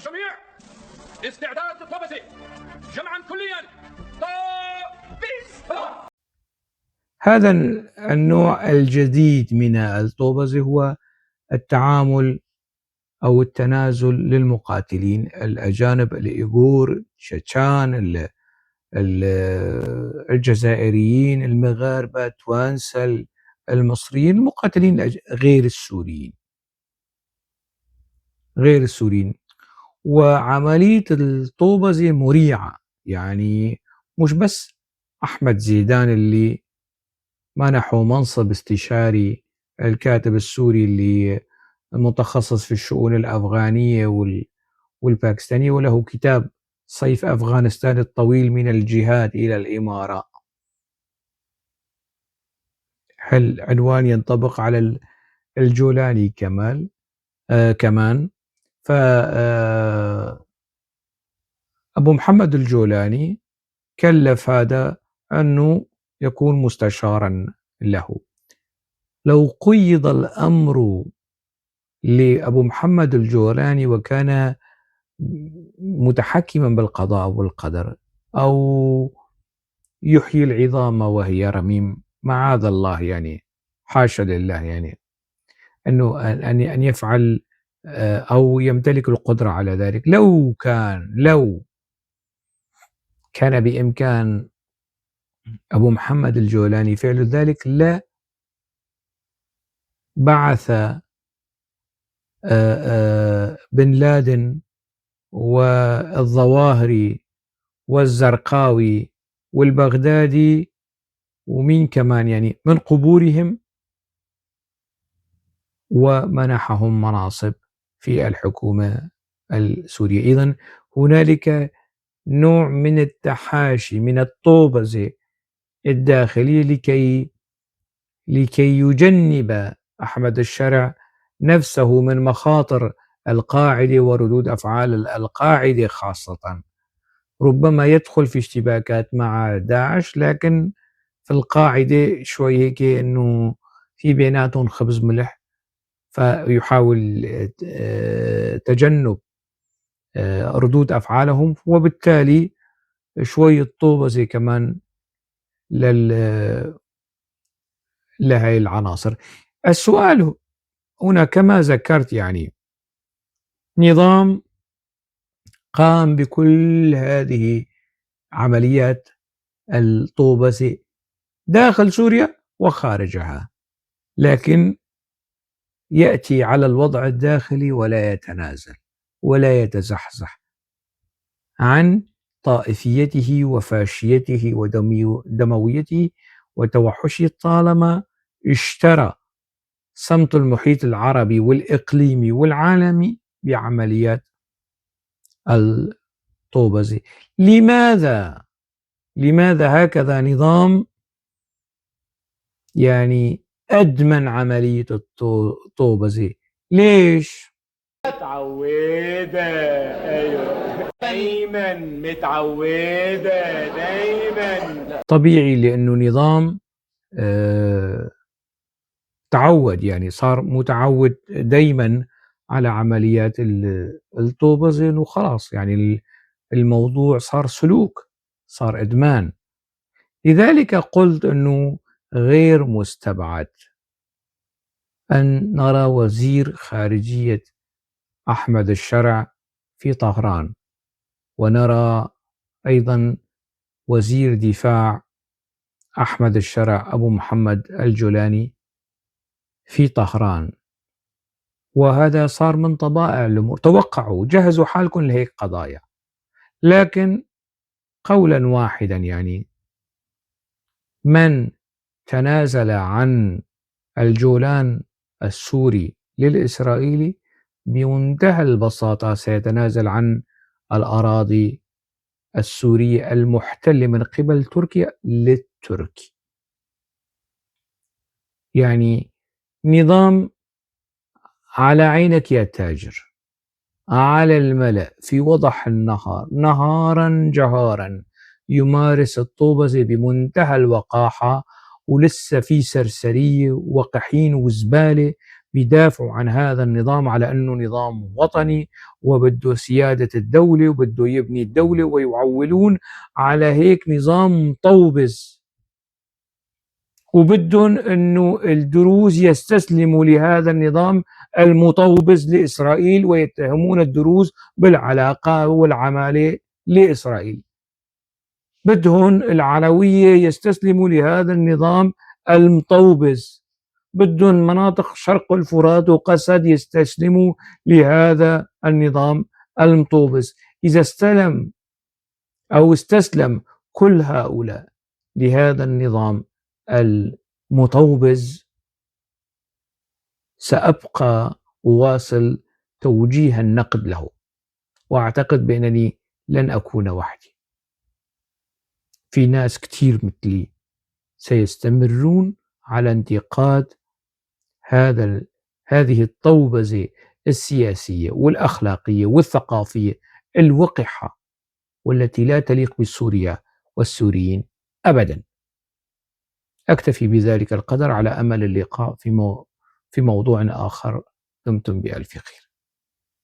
الجميع، استعداد للطوبزة، جمعا كليا، طوبيز. هذا النوع الجديد من الطوبزة هو التعامل أو التنازل للمقاتلين الأجانب، الإيغور، شيشان، الجزائريين، المغاربة، التوانسة، المصريين، المقاتلين غير السوريين، غير السوريين. وعملية الطوبزة مريعة، مش بس أحمد زيدان اللي منحه منصب استشاري الكاتب السوري اللي المتخصص في الشؤون الأفغانية والباكستانية، وله كتاب صيف أفغانستان الطويل من الجهاد إلى الإمارة. هل عنوان ينطبق على الجولاني كمان؟ أبو محمد الجولاني كلف هذا أنه يكون مستشارا له. لو قيض الأمر لأبو محمد الجولاني وكان متحكما بالقضاء والقدر أو يحيي العظام وهي رميم، معاذ الله، حاشا لله، أنه أن يفعل، أو يمتلك القدرة على ذلك. لو كان بإمكان أبو محمد الجولاني فعل ذلك لا بعث بن لادن والظواهري والزرقاوي والبغدادي ومين كمان من قبورهم ومنحهم مناصب في الحكومة السورية. إذن هنالك نوع من التحاشي من الطوبزة الداخلية لكي يجنب أحمد الشرع نفسه من مخاطر القاعدة وردود أفعال القاعدة خاصة. ربما يدخل في اشتباكات مع داعش، لكن في القاعدة شوي هيك إنه في بيناتهم خبز ملح، فيحاول تجنب ردود أفعالهم، وبالتالي شوي الطوبزة كمان لهي العناصر. السؤال هنا كما ذكرت، نظام قام بكل هذه عمليات الطوبزة داخل سوريا وخارجها، لكن يأتي على الوضع الداخلي ولا يتنازل ولا يتزحزح عن طائفيته وفاشيته ودمويته وتوحشه، طالما اشترى صمت المحيط العربي والإقليمي والعالمي بعمليات الطوبزة. لماذا هكذا نظام أدمن عملية الطوبزة؟ ليش؟ متعودة، أيوة. دايماً متعودة، دايماً. طبيعي، لأنه نظام تعود، صار متعود دايماً على عمليات الطوبزة، وخلاص الموضوع صار سلوك، صار إدمان. لذلك قلت أنه غير مستبعد أن نرى وزير خارجية أحمد الشرع في طهران، ونرى أيضا وزير دفاع أحمد الشرع أبو محمد الجولاني في طهران. وهذا صار من طبائع الأمور. توقعوا، جهزوا حالكم لهيك قضايا. لكن قولا واحدا، من تنازل عن الجولان السوري للإسرائيلي بمنتهى البساطة سيتنازل عن الأراضي السورية المحتلة من قبل تركيا للتركي. نظام على عينك يا تاجر، على الملأ في وضح النهار، نهارا جهارا يمارس الطوبزة بمنتهى الوقاحة، ولسه في سرسرية وقحين وزبالة بيدافعوا عن هذا النظام على أنه نظام وطني وبده سيادة الدولة وبده يبني الدولة، ويعولون على هيك نظام مطوبز، وبدهم أنه الدروز يستسلموا لهذا النظام المطوبز لإسرائيل، ويتهمون الدروز بالعلاقة والعمالة لإسرائيل. بدهم العلوية يستسلموا لهذا النظام المطوبز، بدهم مناطق شرق الفرات وقسد يستسلموا لهذا النظام المطوبز. إذا استلم أو استسلم كل هؤلاء لهذا النظام المطوبز، سأبقى أواصل توجيه النقد له، وأعتقد بأنني لن أكون وحدي، في ناس كتير مثلي سيستمرون على انتقاد هذه الطوبزة السياسية والأخلاقية والثقافية الوقحة والتي لا تليق بسوريا والسوريين أبدا. أكتفي بذلك القدر على أمل اللقاء في موضوع آخر. دمتم بألف خير.